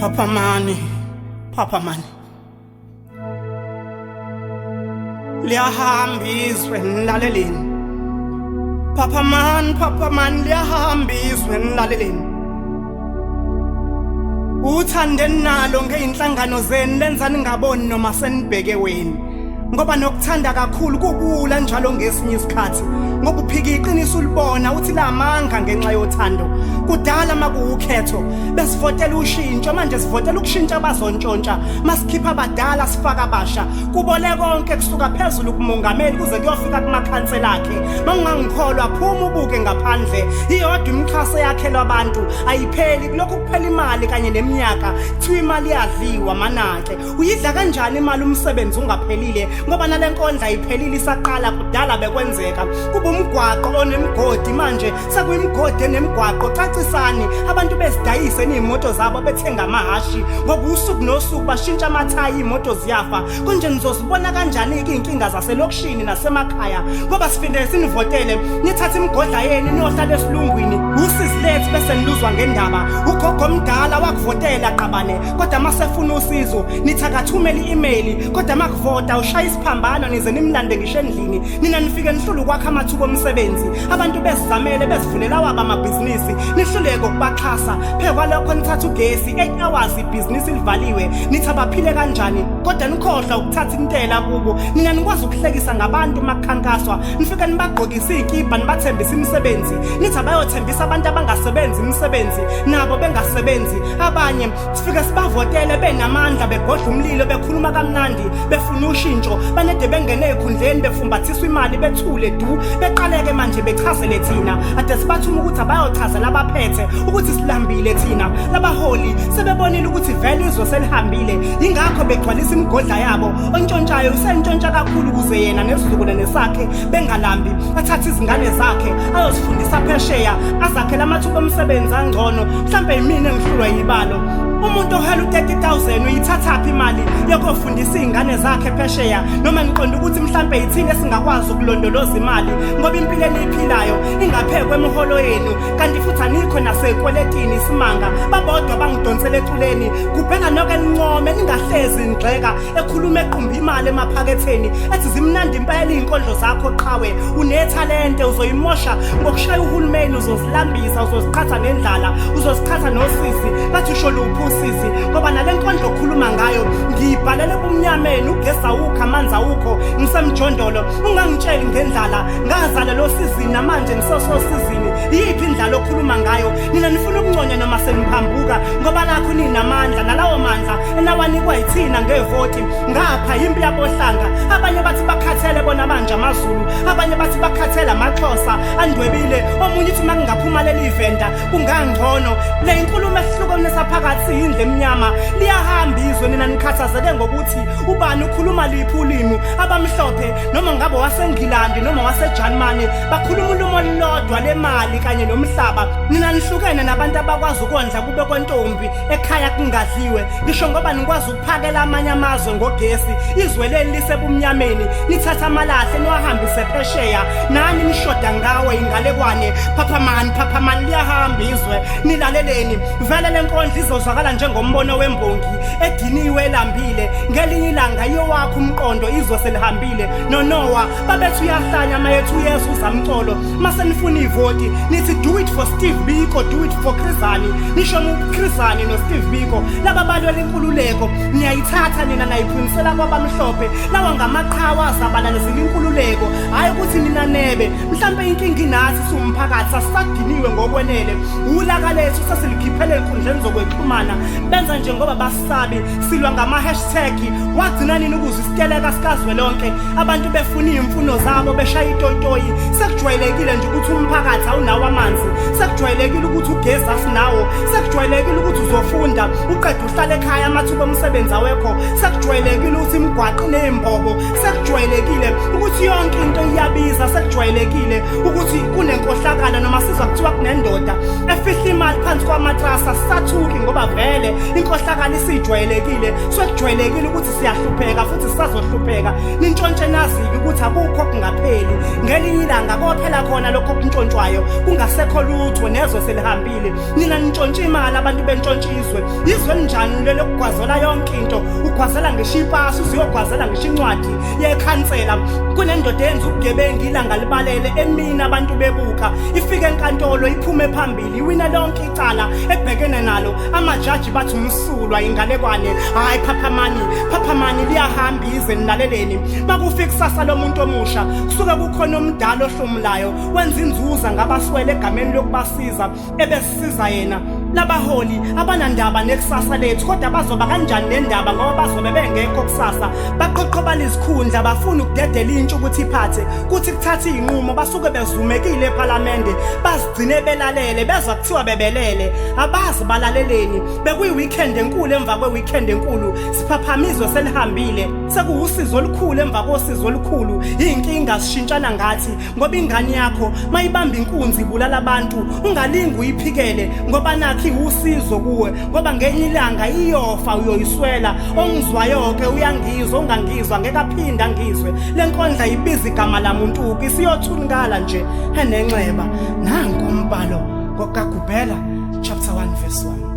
Phaphamani, phaphamani. Liyahamba izwe nilaleleni. Phaphamani, phaphamani liyahamba izwe nilaleleni. Uthande nalo ngeinhlangano zenu lenza ningaboni noma senibheke weni. Ngoba nokuthanda kakhulu kubula njalo ngesinye isikhathi ngoba uphika iqiniso ulibona uthi lamanga ngenxa yothando. Kudala makuwukhetho besivotela ushintsho, manje sivotela ukushintsha abazontshontsha. Masikhipha abadala sifaka abasha, kubole konke kusuka phezulu kumongameli kuze kuyofika kumakhansela akhe. Mawungangikholwa phuma ubuke ngaphandle, iyodwa imixhaso eyakhelwa abantu ayipheli, kulokhu kuphela imali kanye neminyaka. Kuthiwa imali iyadliwa manake, uyidla kanjani imali umsebenzi ungaphelile? Ngoba nale nkondla ayiphelile, isaqala kudala bekwenzeka kuba umgwaqo onemigodi, manje sekuyimigodi enemigwaqo. Cacisani abantu bezidayise ney'moto zabo bethenga amahashi, ngoba usuku nosuku bashintsha amathayi, iy'moto ziyafa. Konje nizozibona kanjani-ke iy'nkinga zaselokishini nasemakhaya? Ngoba sifinde sinivotele, nithathe imigodla yenu niyohlala esilungwini, usizi lethu bese niluzwa ngendaba. Ugogo omdala wakuvotela qabane, kodwa masefuna usizo nithi akathumele i-email, kodwa makuvota ushaya isiphambano nize nimlande ngisho endlini. Nina nifike nihlule ukwakha amathuba omsebenzi, abantu bezizamele bezivulela awabo amabhizinisi, nihluleke ukubaxhasa. Phe kwalokho nithatha ugesi 8 hours ibhizinisi livaliwe, nithi abaphile kanjani? Kodwa nikhohlwa ukuthatha intela kubo. Nina nikwazi ukuhlekisa ngabantu makukhankaswa, nifike nibagqokise iy'kibha nibathembise imisebenzi, nithi abayothembisa abantu abangasebenzi imisebenzi nabo bengasebenzi. Abanye sifike sibavotele benamandla, begodla umlilo, bekhuluma kamnandi, befuna ushintsho, banede bengene ey'khundleni befumbathiswa imali, bethule du, beqaleke manje bechazele thina. Ade sibathuma ukuthi abayochazela abaphethe ukuthi silambile thina. Labaholi sebebonile ukuthi vele izwe selihambile, yingakho begcwalisa imigodla yabo. Ontshontshayo usentshontsha kakhulu ukuze yena nesizukulwane sakhe bengalambi, athathe izingane zakhe ayozifundisa phesheya, azakhele amathuba omsebenzi angcono. Mhlampe yimina engihlulwa yibalo. Umuntu ohela u-30,000 uyithathaphi imali yokofundisa iy'ngane zakhe phesheya? Noma niqonda ukuthi mhlampe yithini esingakwazi ukulondoloza imali, ngoba impilo eniyiphilayo ingaphekwa emiholo yenu, kanti futhi anikho nasey'kweletini. Isimanga babodwa bangidonsela eculeni, kubheka noke nincome, ningahlezi nigxeka. Ekhuluma equmba imali emaphaketheni, ethi zimnandi impela iy'nkondlo zakho qhawe, unethalente. Uzoyimosha ngokushaya uhulumeni, uzozilambisa, uzoziqhatha nendlala, uzoziqhatha nosisi. Bathi usho luphi usizi? Ngoba nale nkondlo okhuluma ngayo ngiyibhalele ebumnyameni, ugesi awukho, amanzi awukho, ngisemjondolo. Ungangitsheli ngendlala, ngazalelwa osizini, namanje ngisososizini. Iyiphi indlala okhuluma ngayo? Nina nifuna ukunconywa noma seniphambuka, ngoba lakho ninamandla, nalawo mandla enawanikwa yithina ngevoti. Ngapha yimpi yabohlanga, abanye bathi bakhathele bona manje amaZulu, abanye bathi bakhathele amaXhosa andwebile, omunye uthi makungaphuma leli venda kungangcono. Le inkulumo ehlukanisa phakathi siyindlu emnyama. Liyahamba izwe, nina nikhathazeke ngokuthi ubani ukhuluma liphi ulimi. Abamhlophe noma ngabe waseNgilandi noma waseJalimane bakhuluma ulimi olulodwa lemali kanye nomhlaba. Nina nihlukene nabantu abakwazi ukondla kube kwentombi ekhaya kungadliwe ngisho, ngoba nikwazi ukuphakela amanye amazwe ngogesi, izwe leli lisebumnyameni. Nithatha amalahle niwahambise phesheya, nani nishoda ngawo. Ingalekwane. Phaphamani, phaphamani, liyahamba izwe nilaleleni. Vele le nkondlo izozwakala njengombono wembongi ediniwe elambile. Ngelinye ilanga iyowakho umqondo, izwe selihambile. NoNowa babethi uyahlanya mayethi uYesu uzamcolo. Mase nifuna ivoti nithi do it for Steve Biko, do it for Chris Hani. Nisho uChris Hani noSteve Biko laba balwela inkululeko, niyayithatha nina nayiphunisela kwabamhlophe. Lawa ngamaqhawe azabalalezela inkululeko, hhayi ukuthi nina nebe. Mhlampe inkinga inathi siwumphakathi, asisadiniwe ngokwenele. Ulaka lethu sesilikhiphele ey'nkundleni zokwexhumana, benza njengoba basabi silwa ngama-hashtag. Wagcina nini ukuzwa isiteleka sikazwelonke, abantu befuna iy'mfuno zabo beshaya itoyitoyi? Sekujwayelekile nje ukuthi umphakathi awunawo amanzi, sekujwayelekile ukuthi ugesi asinawo, sekujwayelekile ukuthi uzofunda uqede uhlale ekhaya, amathuba omsebenzi awekho, sekujwayelekile ukuthi imigwaqo iney'mbobo, sekujwayelekile ukuthi yonke into iyabiza, sekujwayelekile ukuthi kunenkohlakalo. Noma sizwa kuthiwa kunendoda efihla imali phansi kwamatrasa, sisathuki, ngoba vele inkohlakalo isijwayelekile. Sekujwayelekile ukuthi siyahlupheka futhi sisazohlupheka. Nintshontshe nazi-ke ukuthi akukho kungapheli, ngelinye ilanga kophela khona lokho okuntshontshwayo, kungasekho lutho, nezwe selihambile. Nina nintshontshe imali. imali abantu bentshontsha izwe. Izwe elinjani lelo kugwazela yonke into, ugwazela ngisho ipasi, uzuyogwazela ngisho incwadi yekhansela. Kunendoda eyenza ubugebengu ilanga libalele emini abantu bebuka, ifike enkantolo iphume phambili iwina lonke icala ebhekene nalo. Amajaji bathi umsulwa inganekwane. Hayi, phaphamani, phaphamani, liyahamba ize, nilaleleni. Makufika kusasa lomuntu omusha, kusuke kukhona omdala ohlomulayo, wenza inzuza ngabaswele egameni lokubasiza, ebesisiza yena. Labaholi abanandaba nekusasa lethu, kodwa bazoba kanjani nendaba ngoba bazobe bengekho kusasa? Baqhoqhobala izikhundla, bafuna ukudedela intsha ukuthi iphathe, kuthi kuthatha iy'nqumo basuke bezumekile ephalamende, bazigcine belalele, bezwa kuthiwa bebelele, abazi balaleleni. Bekuyi-weekend enkulu emva kwe-weekend enkulu, siphaphamizwe selihambile, sekuwusizo olukhulu emva kosizo olukhulu. Iy'nkinga zishintshana ngathi, ngoba ingane yakho mayibamba inkunzi ibulala abantu, ungalingi uyiphikele ngoba nakho iwusizo kuwe, ngoba ngenye ilanga iyofa, uyoyiswela. Ongizwayo-ke uyangizwa, ongangizwa ngeke aphinde angizwe. Le nkondla ibiza igama lamuntu-ke, isiyothunkala nje enenxeba. Nanku umbhalo ngoKagubhela chapter 1 verse 1.